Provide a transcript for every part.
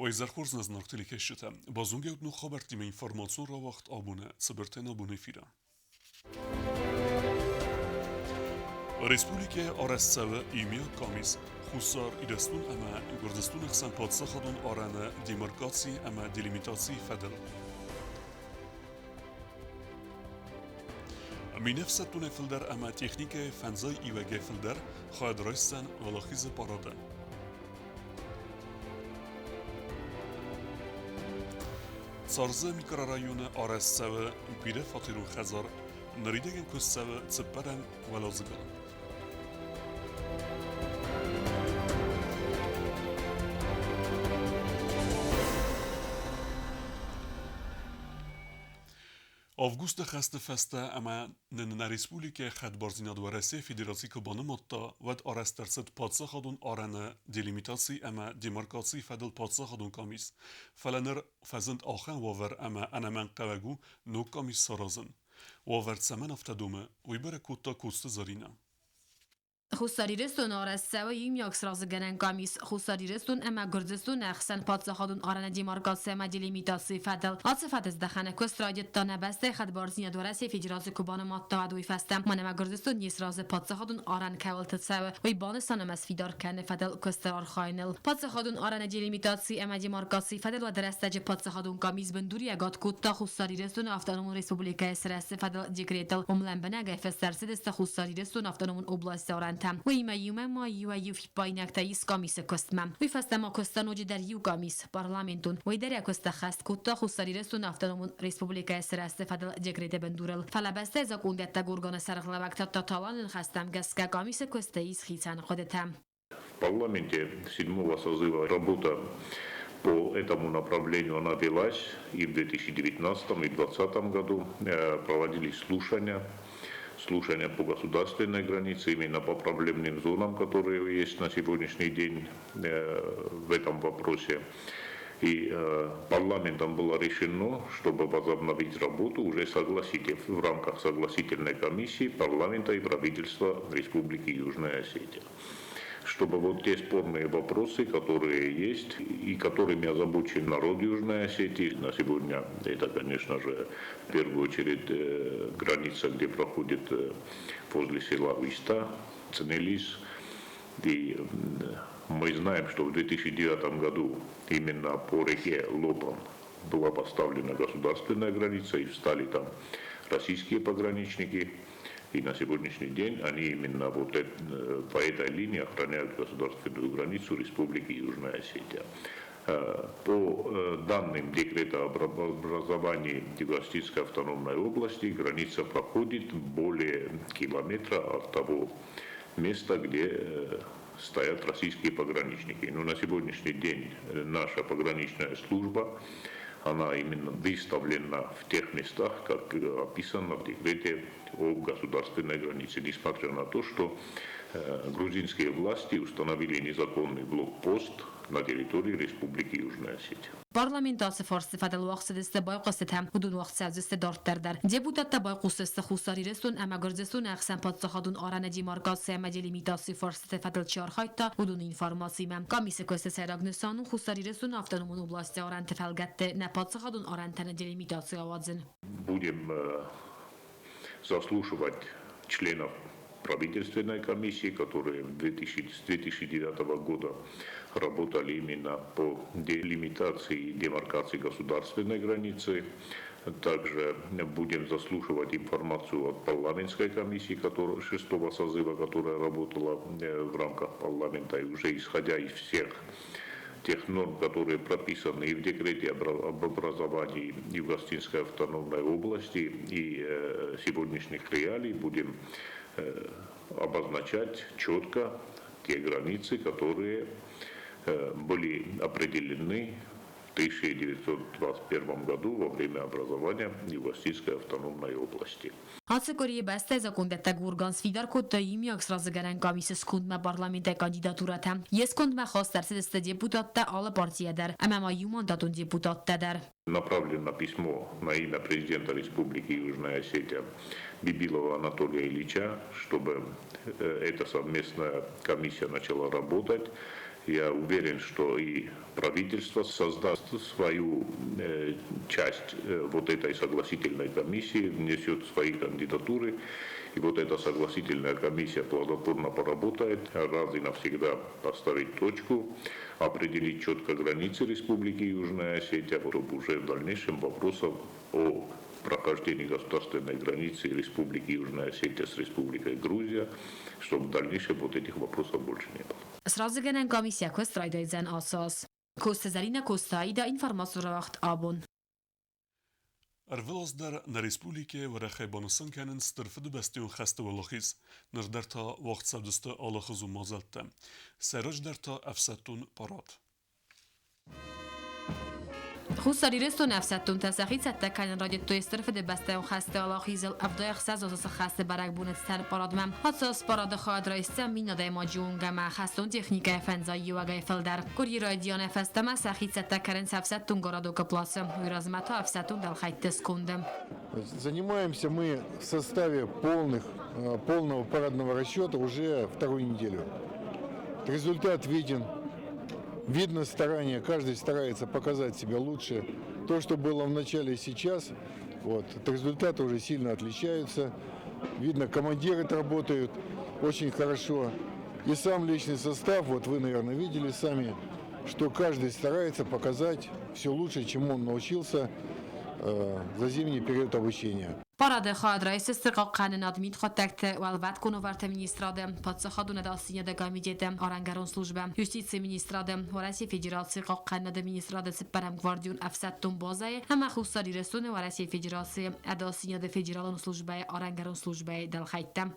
Уӕ изӕр хорз нӕ зынаргъ телекӕсджытӕ! Базонгӕ ут ног хабӕрттимӕ информацион рауагъд абоны цыбыртӕн абоны эфиры. Республикӕйы арӕзт цӕуы иумиаг къамис Хуссар Ирыстон ӕмӕ Гуырдзыстоны хсӕн паддзахадон арӕны демаркаци ӕмӕ делимитацийы фӕдыл. Минӕфсӕддонӕй фылдӕр ӕмӕ техникӕйы фӕндзай ивӕгӕй фылдӕр хайад райсдзӕн Уӕлахизы парады. Царзы микрорайоны арӕзт цӕуы бирӕфатерон хӕдзар, ныридӕгӕн куыст цӕуы цыппӕрӕм уӕладзыгыл. Августы хӕсты фӕстӕ ӕмӕ нын нӕ республикӕйы хӕдбардзинад Уӕрӕсейы Федераци куы банымадта, уӕд арӕзт ӕрцыд паддзахадон арӕны делимитаци ӕмӕ демаркацийы фӕдыл паддзахадон къамис. Фӕлӕ ныр фӕзынд ахӕм уавӕр ӕмӕ ӕнӕмӕнгхъӕуӕг у ног къамис саразын. Уавӕр цӕмӕн афтӕ домы, уый бӕрӕг кодта Коцты Зӕринӕ. Хуссар Ирыстоны арӕзт цӕуы иумиаг сразыгӕнӕн къамис Хуссар Ирыстон ӕмӕ Гуырдзыстоны ӕхсӕн паддзахадон арӕны демаркаци ӕмӕ делимитацийы фӕдыл. Ацы фӕдыздӕхӕны куыст райдыдта нӕ бӕстӕйы хӕдбардзинад Уӕрӕсейы Федераци куы банымадта, уӕд уый фӕстӕ. Мӕн ӕмӕ Гуырдзыстон не сразы паддзахадон арӕн кӕуылты цӕуы, уый банысан ӕмӕ сфидар кӕны фӕдыл куысты архайыныл. Паддзахадон арӕны делимитаци ӕмӕ демаркацийы фӕдыл уӕды рӕстӕджы паддзахадон къамис бындуриӕгад кодта Хуссар Ирыстоны автономон республикӕйы сырӕзты фӕдыл декретыл. Уым лӕмбынӕгӕй фыст ӕрцыдысты Хуссар Ирыстоны автономон областы арӕнтӕ. Уыимӕ иумӕ ма иуӕй-иу фиппаинӕгтӕ ис къамисы куыстмӕ. Уый фӕстӕ ма куыста ноджыдӕр иу къамис, парламентон. Уый дӕр йӕ куыст ӕххӕст кодта Хуссар Ирыстоны автономон республикӕйы сырӕзты фӕдыл декреты бындурыл. Фӕлӕ бӕстӕйы закъондӕттӕг органы сӕргълӕууӕг Таталаны ныхӕстӕм гӕсгӕ къамисы куысты ис хицӕн хъуыдытӕ. В парламенте седьмого созыва работа по этому направлению она велась и в 2019 и 2020 году проводились слушания, слушания по государственной границе, именно по проблемным зонам, которые есть на сегодняшний день в этом вопросе. И парламентом было решено, чтобы возобновить работу уже в рамках согласительной комиссии парламента и правительства Республики Южная Осетия. Чтобы вот те спорные вопросы, которые есть и которыми озабочен народ Южной Осетии, на сегодня это, конечно же, в первую очередь граница, где проходит возле села Виста, Ценелис. И мы знаем, что в 2009 году именно по реке Лопан была поставлена государственная граница, и встали там российские пограничники. И на сегодняшний день они именно вот по этой линии охраняют государственную границу Республики Южная Осетия. По данным декрета об образовании Юго-Осетинской автономной области, граница проходит более километра от того места, где стоят российские пограничники. Но на сегодняшний день наша пограничная служба, она именно выставлена в тех местах, как описано в декрете о государственной границе, несмотря на то, что грузинские власти установили незаконный блокпост на территории Республики Южная Осетия. Парламенты ацы фарсты фӕдыл уагъд цыдысты байхъуыстытӕ, уыдон уагъд цӕудзысты дарддӕр дӕр. Депутаттӕ байхъусдзысты Хуссар Ирыстон ӕмӕ Гуырдзыстоны ӕхсӕн паддзахадон арӕны демаркаци ӕмӕ делимитацийы фарстыты фӕдыл чи архайдта, уыдоны информациимӕ. Къамисы куысты сӕйраг нысан у Хуссар Ирыстоны автономон областы арӕнты фӕлгӕтты нӕ паддзахадон арӕнтӕн делимитаци ауадзын. Будем заслушивать членов правительственной комиссии, которые с 2009 года работали именно по делимитации и демаркации государственной границы. Также будем заслушивать информацию от парламентской комиссии, шестого созыва, которая работала в рамках парламента, и уже исходя из всех тех норм, которые прописаны и в декрете об образовании Юго-Осетинской автономной области, и сегодняшних реалий, будем обозначать четко те границы, которые были определены в 1921 году во время образования Юго-Осетинской автономной области. Ацы къуырийы бӕстӕйы закондӕттӕг орган сфидар кодта иумиаг сразыгӕнӕн къамисы скондмӕ парламентӕй кандидатурӕтӕ. Йе скондмӕ хаст ӕрцыдысты депутаттӕ алы партийӕ дӕр ӕмӕ ма иумандатон депутаттӕ дӕр. Направлено письмо на имя президента Республики Южная Осетия Бибилова Анатолия Ильича, чтобы эта совместная комиссия начала работать. Я уверен, что и правительство создаст свою часть вот этой согласительной комиссии, внесет свои кандидатуры. И вот эта согласительная комиссия плодотворно поработает, раз и навсегда поставить точку, определить четко границы Республики Южная Осетия, чтобы уже в дальнейшем вопросов о прохождении государственной границы Республики Южная Осетия с Республикой Грузия, чтобы в дальнейшем вот этих вопросов больше не было. Сразыгӕнӕн къамис йӕ куыст райдайдзӕн ацы аз. Коцты Зӕринӕ Коцты Аидӕ, информацион рауагъд Абон. Ӕрвылаз дӕр нӕ республикӕйы уӕрӕхӕй банысан кӕнынц Стыр Фыдыбӕстӕйон хӕсты уӕлахиз, ныр дӕр та уагъд цӕудзысты алыхуызон мадзӕлттӕ. Сӕ раздӕр та ӕфсӕддон парад. Хуссар Ирыстоны ӕфсӕддонтӕ сӕхи цӕттӕ кӕнын райдыдтой Стыр Фыдыбӕстӕйон хӕсты уӕлахизыл 76 азы цы хӕсты бӕрӕгбоны цытӕн парадмӕ. Ацы аз парады хайад райсдзӕн 1000 адӕймаджы онг ӕмӕ хӕстон техникӕйы фӕндзай иуӕгӕй фылдӕр. Къуырийы райдианы фӕстӕмӕ сӕхи цӕттӕ кӕнынц ӕфсӕддон городокы плацы, уый размӕ та ӕфсӕддон дӕлхӕйтты сконды. Занимаемся мы в составе полного парадного расчета уже вторую неделю. Результат виден. Видно старание, каждый старается показать себя лучше. То, что было в начале и сейчас, вот, результаты уже сильно отличаются. Видно, командиры работают очень хорошо. И сам личный состав, вот вы, наверное, видели сами, что каждый старается показать все лучше, чему он научился за зимний период обучения. Парады хайад райсдзысты Хъахъхъӕнынад, мидхъуыддӕгты, Уӕлвӕткон уавӕрты министрады, Паддзахадон ӕдасдзинады комитеты, Арӕнгӕрон службӕ, Юстицийы министрады, Уӕрӕсейы Федерацийы Хъахъхъӕнынады министрады цыппӕрӕм гвардион ӕфсӕддон базӕйы ӕмӕ Хуссар Ирыстоны Уӕрӕсейы Федерацийы ӕдасдзинады федералон службӕйы арӕнгӕрон службӕйы дӕлхӕйттӕ.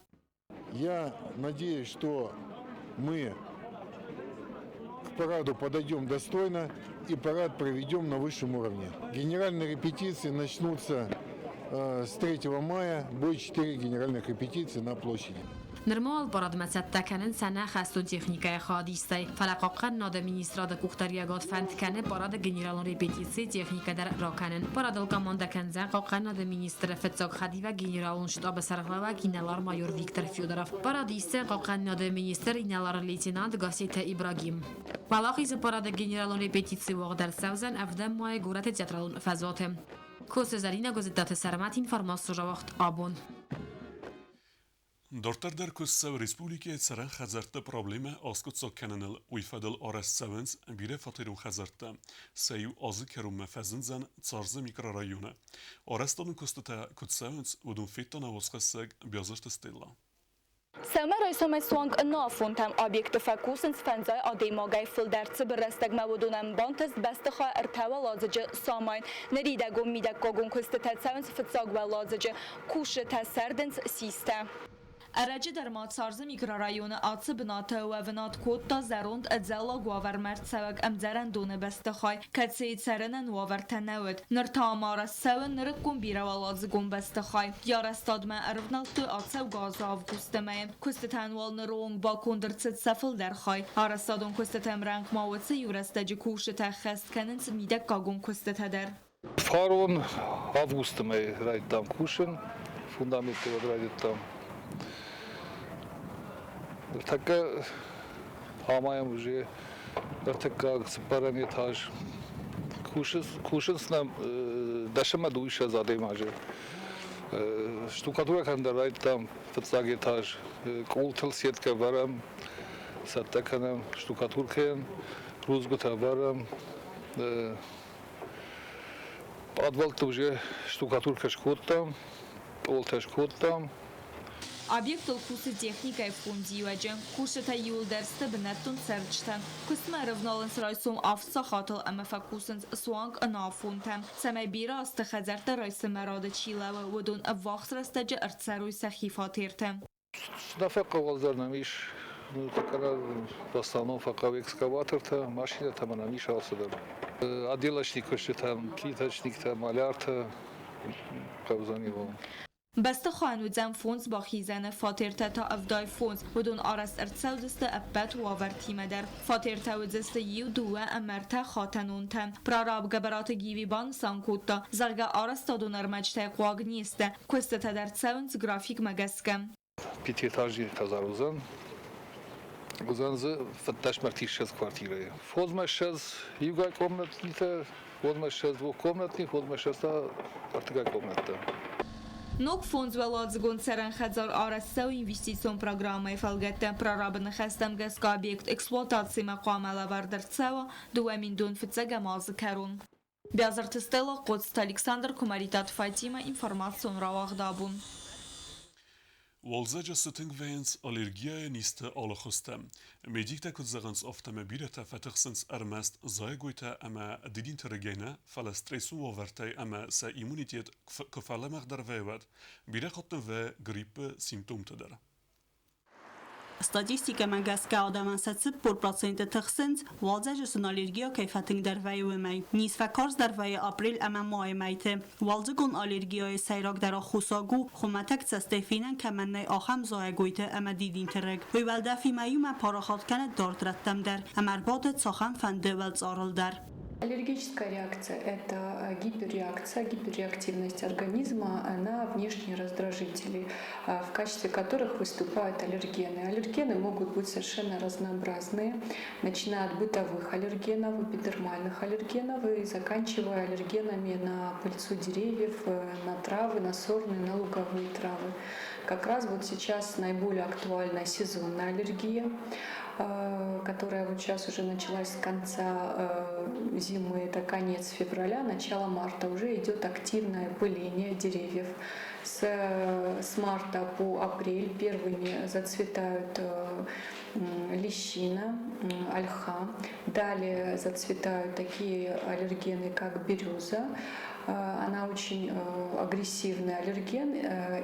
Я надеюсь, что мы к параду подойдем достойно и парад проведем на высшем уровне. Генеральные репетиции начнутся с 3 мая. Будет 4 генеральных репетиции на площади. Нырма уал парадмӕ цӕттӕ кӕнынц ӕнӕ хӕстон техникӕйы хайадистӕй, фӕлӕ Хъахъхъӕнынады министрады къухдариуӕгад фӕнд кӕны парады генералон репетицийы техникӕ дӕр ракӕнын. Парадыл командӕ кӕндзӕн Хъахъхъӕнынады министры фыццаг хӕдивӕг генералон штабы сӕргълӕууӕг инӕлар-майор Виктор Федоров. Парад исдзӕн Хъахъхъӕнынады министр инӕлар-лейтенант Гасситы Ибрагим. Уӕлахизы парады генералон репетици уагъд ӕрцӕудзӕн ӕвдӕм майы горӕты театралон фӕзуаты. Косы Зӕринӕ Гуызыдтаты Сӕрмӕт информацион рауагъд Абон. Дарддӕр дӕр куыст цӕуы республикӕйы цӕрӕн хӕдзӕртты проблемӕ аскъуыддзаг кӕныныл, уый фӕдыл арӕзт цӕуынц бирӕфатерон хӕдзӕрттӕ. Сӕ иу азы кӕронмӕ фӕзындзӕн Царзы микрорайоны. Арӕзтадон куыстытӕ куыд цӕуынц, уыдон федта нӕ уацхӕссӕг Биазырты Стелла. Сӕумӕрайсомӕй суанг ӕнафонтӕм объекты фӕкусынц фӕндзай адӕймагӕй фылдӕр. Цыбыр рӕстӕгмӕ уыдонӕн бантыст бӕстыхай ӕртӕ уӕладзыджы самайын. Ныридӕгон мидӕггагон куыстытӕ цӕуынц фыццаг уӕладзыджы. Кусджытӕ сӕрдынц систӕ. Ӕрӕджы дӕр ма Царзы микрорайоны ацы бынаты уӕвынад кодта зӕронд ӕдзӕллаг уавӕрмӕ ӕрцӕуӕг ӕмдзӕрӕндоны бӕстыхай, кӕцыйы цӕрынӕн уавӕртӕ нӕ уыд. Ныр та ам арӕзт цӕуы нырыккон бирӕуӕладзыгон бӕстыхай. Йӕ арӕзтадмӕ ӕрывнӕлдтой ацӕугӕ азы августы мӕйы. Куыстытӕн уал ныры онг баконд ӕрцыд сӕ фылдӕр хай. Арӕзтадон куыстытӕм рӕнхъ ма уыцы иу рӕстӕджы кусджытӕ ӕххӕст кӕнынц мидӕггагон куыстытӕ дӕр. Фарон августы мӕй райдыдтам кусын, фундаменттӕ уӕд райдыдтам. Ныртӕккӕ амайӕм уже ӕртыккаг, цыппӕрӕм этаж. Кусынц нӕм дӕс ӕмӕ дыууиссӕдз адӕймаджы. Штукатурӕ кӕнын дӕр райдыдтам фыццаг этаж. Къултыл сеткӕ ӕвӕрӕм, цӕттӕ кӕнӕм штукатуркӕйӕн, рудзгуытӕ ӕвӕрӕм. Пъадвӕлтты уже штукатуркӕ скодтам, пъолтӕ скодтам. Объектыл кусы техникӕйы фондзиуӕджы. Кусджытӕ иууылдӕр сты бынӕттон цӕрджытӕ. Куыстмӕ ӕрӕвналынц райсом авд сахатыл ӕмӕ фӕкусынц суанг ӕнафонтӕм, цӕмӕй бирӕ азты хӕдзӕрттӕ райсоммӕ рады чи лӕууы, уыдон ӕввахс рӕстӕджы ӕрцӕрой сӕхи фатерты. Нӕ фӕхъӕуӕлдӕр нӕм ис в основном фӕхъӕуы экскаватортӕ, машинӕтӕ ма нӕм ис алцыдӕр. Отделочник куыстытӕм, плиточниктӕ, маляртӕ хъӕудзӕни. Бӕстыхайӕн уыдзӕн фондз бахизӕны, фатертӕ та 75. Уыдон арӕзт ӕрцӕудзысты ӕппӕт уавӕртимӕ дӕр. Фатертӕ уыдзысты иу, дыууӕ ӕмӕ ӕртӕ хатӕнонтӕ. Прораб Гӕбӕраты Гиви банысан кодта, зӕгъгӕ, арӕзтадон ӕрмӕджытӕй хъуаг не сты, куыстытӕ дӕр цӕуынц графикмӕ гӕсгӕ. Пятиэтажный хӕдзар уыдзӕн. Уыдзӕн дзы 15 мӕ 30 квартирӕйы. 25 иугай комнатнитӕ, 25 двухкомнатный, 25 та ӕртыккаг комнаттӕ. Ног фондзуӕладзыгон цӕрӕн хӕдзар арӕзт цӕуы инвестицион программӕйы фӕлгӕтты. Прорабы ныхӕстӕм гӕсгӕ объект эксплуатацимӕ хъуамӕ лӕвӕрд ӕрцӕуа 2005-ӕм азы кӕрон. Биазырты Стелла, Хъоцыты Александр, Куымӕридтаты Фатимӕ, информацион рауагъд абон. Уалдзӕджы сытынг вӕййынц аллергияйы низты алы хуызтӕ. Медиктӕ куыд зӕгъынц, афтӕмӕй бирӕтӕ фӕтыхсынц ӕрмӕст зайӕгойтӕ ӕмӕ дидинты рыгӕй нӕ, фӕлӕ стрессон уавӕртӕй ӕмӕ сӕ иммунитет куы фӕлӕмӕгъдӕр вӕййы, уӕд бирӕ хатт вӕййы гриппы симптомтӕ дӕр. Статистикӕмӕ гӕсгӕ адӕмӕн сӕ 40% тыхсынц, уалдзӕджы сын аллергия кӕй фӕтынгдӕр вӕййы, уымӕй. Низ фӕкарздӕр вӕййы апрель ӕмӕ майы мӕйты. Уалдзыгон аллергияйы сӕйрагдӕр аххосаг у, хуымӕтӕг цӕстӕй фенӕн кӕмӕн нӕй, ахӕм зайӕгойты ӕмӕ дидинты рыг. Уый уӕлдӕфимӕ иумӕ парахат кӕны дард рӕттӕм дӕр ӕмӕ ӕрбады цахӕмфӕнды уӕлцъарыл дӕр. Аллергическая реакция – это гиперреакция, гиперреактивность организма на внешние раздражители, в качестве которых выступают аллергены. Аллергены могут быть совершенно разнообразные, начиная от бытовых аллергенов, эпидермальных аллергенов и заканчивая аллергенами на пыльцу деревьев, на травы, на сорные, на луговые травы. Как раз вот сейчас наиболее актуальна сезонная аллергия, которая вот сейчас уже началась с конца зимы, это конец февраля, начало марта, уже идет активное пыление деревьев. С марта по апрель первыми зацветают лещина, ольха. Далее зацветают такие аллергены, как береза. Она очень агрессивный аллерген.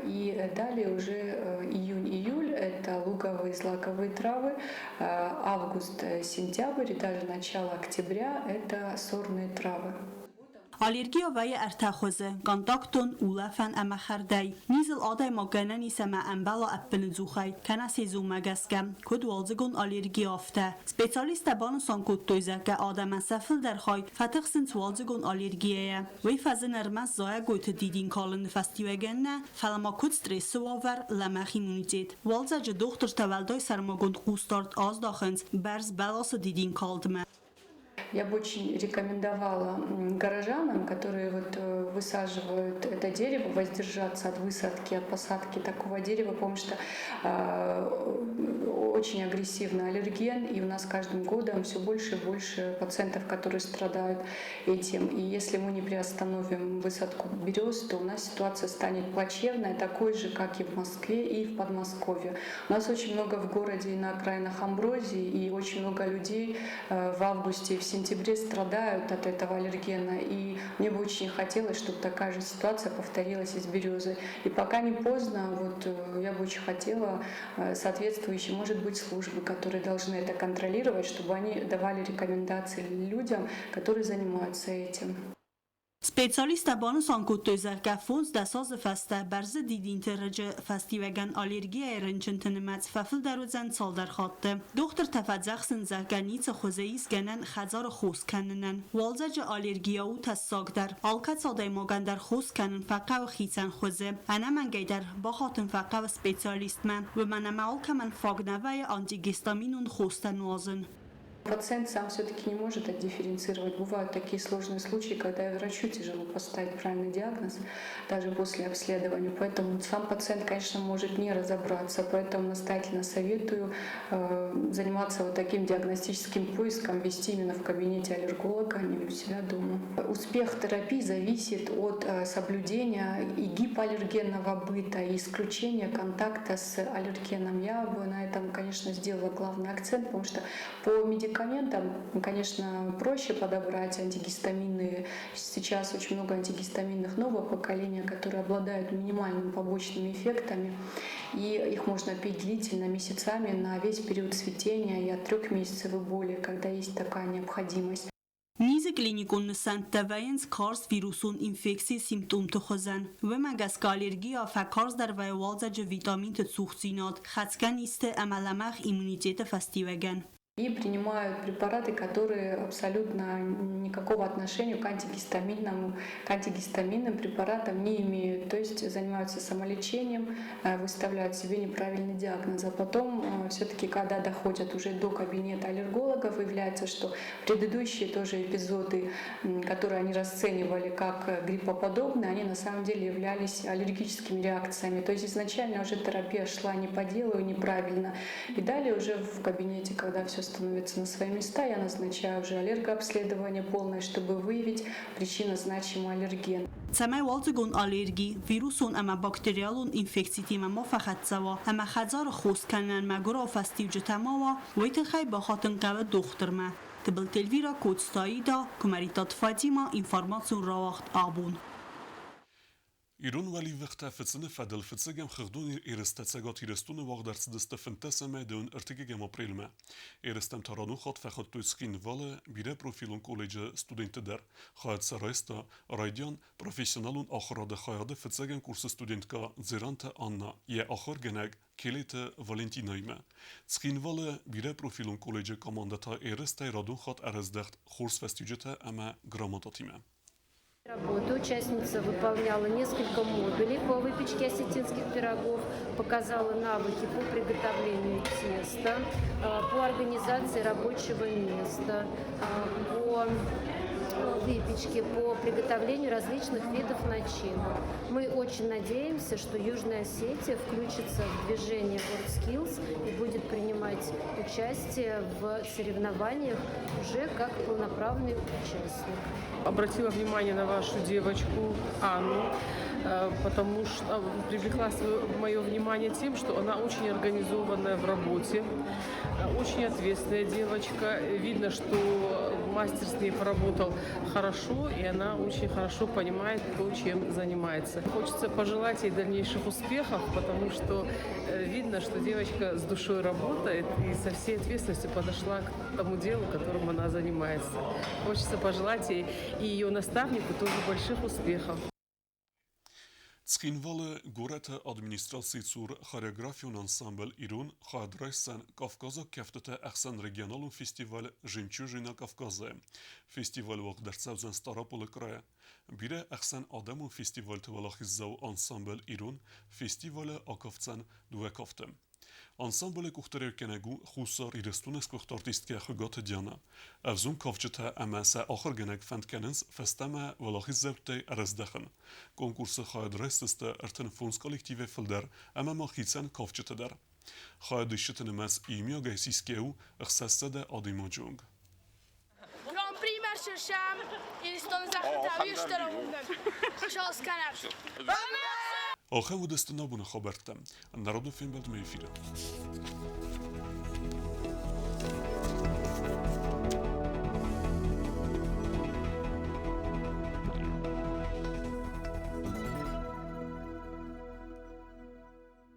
И далее уже июнь-июль – это луговые, злаковые травы. Август, сентябрь и даже начало октября – это сорные травы. Аллергия вӕййы ӕртӕ хуызы: контактон, улӕфӕн ӕмӕ хӕрдӕй. Низыл адӕймаг гӕнӕн ис ӕмӕ ӕмбӕла ӕппыныдзухӕй, кӕнӕ сезонмӕ гӕсгӕ, куыд уалдзыгон аллерги, афтӕ. Специалисттӕ банысан кодтой, зӕгъгӕ, адӕмӕн сӕ фылдӕр хай фӕтыхсынц уалдзыгон аллергияйӕ. Уый фӕзыны ӕрмӕст зайӕгойты дидин калыны фӕстиуӕгӕн нӕ, фӕлӕ ма куыд стрессы уавӕр, лӕмӕгъ иммунитет. Уалдзӕджы дохтыртӕ уӕлдай сӕрмагонд хъусдард аздахынц бӕрз бӕласы дидинкалдмӕ. Я бы очень рекомендовала горожанам, которые вот высаживают это дерево, воздержаться от высадки, от посадки такого дерева, потому что очень агрессивный аллерген, и у нас каждым годом все больше и больше пациентов, которые страдают этим. И если мы не приостановим высадку берез, то у нас ситуация станет плачевной, такой же, как и в Москве, и в Подмосковье. У нас очень много в городе и на окраинах амброзии, и очень много людей в августе и в сентябре страдают от этого аллергена. И мне бы очень хотелось, чтобы такая же ситуация повторилась и с березой. И пока не поздно, вот я бы очень хотела соответствующие, может быть, службы, которые должны это контролировать, чтобы они давали рекомендации людям, которые занимаются этим. Специалисттӕ банысан кодтой, зӕгъгӕ, 15 азы фӕстӕ бӕрзы дидинты рыджы фӕстиуӕгӕн аллергияйы рынчынты нымӕц фӕфылдӕр уыдзӕн цалдӕр хатты. Дохтыртӕ фӕдзӕхсынц, зӕгъгӕ, ницы хуызы ис гӕнӕн хӕдзары хос кӕнынӕн. Уалдзӕджы аллергия у тӕссагдӕр. Алкӕцы адӕймагӕн дӕр хос кӕнын фӕхъӕуы хицӕн хуызы. Ӕнӕмӕнгӕй дӕр бахатын фӕхъӕуы специалистмӕ, уымӕн ӕмӕ алкӕмӕн фаг нӕ вӕййы антигистаминон хостӕ нуазын. Пациент сам все-таки не может отдифференцировать. Бывают такие сложные случаи, когда и врачу тяжело поставить правильный диагноз, даже после обследования. Поэтому сам пациент, конечно, может не разобраться. Поэтому настоятельно советую заниматься вот таким диагностическим поиском, вести именно в кабинете аллерголога, а не у себя дома. Успех терапии зависит от соблюдения и гипоаллергенного быта, и исключения контакта с аллергеном. Я бы на этом, конечно, сделала главный акцент, потому что по медикаментам, конечно, проще подобрать антигистаминные. Сейчас очень много антигистаминных нового поколения, которые обладают минимальными побочными эффектами. И их можно пить длительно, месяцами, на весь период цветения и от 3 месяцев и более, когда есть такая необходимость. Низы клиникон нысӕнттӕ вӕййынц карз вирусон инфекцийы симптомты хуызӕн. Уымӕ гӕсгӕ аллергия фӕкарздӕр вӕййы уалдзӕджы витаминты цухдзинад, хӕцгӕ низты ӕмӕ лӕмӕгъ иммунитеты фӕстиуӕгӕн. И принимают препараты, которые абсолютно никакого отношения к антигистаминным препаратам не имеют. То есть занимаются самолечением, выставляют себе неправильный диагноз. А потом все-таки, когда доходят уже до кабинета аллерголога, выявляется, что предыдущие тоже эпизоды, которые они расценивали как гриппоподобные, они на самом деле являлись аллергическими реакциями. То есть изначально уже терапия шла не по делу и неправильно. И далее уже в кабинете, когда все становится на свои места, я назначаю уже аллергообследование полное, чтобы выявить причинно значимый аллерген. Цӕмӕй уалдзыгон аллерги, вирусон ӕмӕ бактериалон инфекцитимӕ ма фӕхӕццӕ уа ӕмӕ хӕдзары хос кӕнынӕн мӕгуырау фӕстиуджытӕ ма уа, уый тыххӕй бахатын хъӕуы дохтырмӕ. Тыбылты Эльвира, Коцты Аида, Куымӕридтаты Фатимӕ, информацион рауагъд Абон. Ирон уӕливӕхтӕ фыцыны фӕдыл фыццӕгӕм хыгъдон ерыстӕ Цӕгат Ирыстоны уагъд ӕрцыдысты 15 ӕмӕ 30 апрелмӕ. Ерыстӕм та радон хатт фӕхуыдтой Цхинвалы бирӕпрофилон колледжы студентты дӕр. Хайад сӕ райста райдиан профессионалон ахуырады хайады фыццӕгӕм курсы студенткӕ Дзеранты Анна йӕ ахуыргӕнӕг Келеты Валентинаимӕ. Цхинвалы бирӕпрофилон колледжы командӕ та ерыстӕй радон хатт ӕрӕздӕхт хорз фӕстиуджытӕ ӕмӕ грамотатимӕ. Работу участница выполняла несколько модулей по выпечке осетинских пирогов, показала навыки по приготовлению теста, по организации рабочего места, по выпечке, по приготовлению различных видов начинок. Мы очень надеемся, что Южная Осетия включится в движение WorldSkills и будет принимать участие в соревнованиях уже как полноправный участник. Обратила внимание на вашу девочку Анну, потому что привлекла мое внимание тем, что она очень организованная в работе, очень ответственная девочка. Видно, что мастер с ней поработал хорошо, и она очень хорошо понимает то, чем занимается. Хочется пожелать ей дальнейших успехов, потому что видно, что девочка с душой работает и со всей ответственностью подошла к тому делу, которым она занимается. Хочется пожелать ей и ее наставнику тоже больших успехов. Цхинвалы горӕты администрацийы цур хореографион ансамбль «Ирон» хайад райсдзӕн Кавказаг кӕфтыты ӕхсӕнрегионалон фестиваль «Жемчужина Кавказа». Фестиваль уагъд ӕрцӕудзӕн Стъараполы крайы. Бирӕ ӕхсӕнадӕмон фестивальты уӕлахиздзау ансамбль «Ирон» фестивалы акафдзӕн дыууӕ кафты. Ансамблы къухдариуӕггӕнӕг у Хуссар Ирыстоны сгуыхт артисткӕ Хуыгаты Диана. Ӕвзонг кафджытӕ ӕмӕ сӕ ахуыргӕнӕг фӕнд кӕнынц фӕстӕмӕ уӕлахиздзӕуттӕй ӕрӕздӕхын. Конкурсы хайад райсдзысты 35 коллективӕй фылдӕр ӕмӕ ма хицӕн кафджыты дӕр. Хайадисджыты нымӕц иумиагӕй сисгӕ у 600 адӕймаджы онг. Гран-при сӕм Ирыстоны зӕххытӕ уистӕр скӕнӕм. Ахӕм уыдысты нӕ абоны хабӕрттӕ. Народон фембӕлдмӕ эфиры.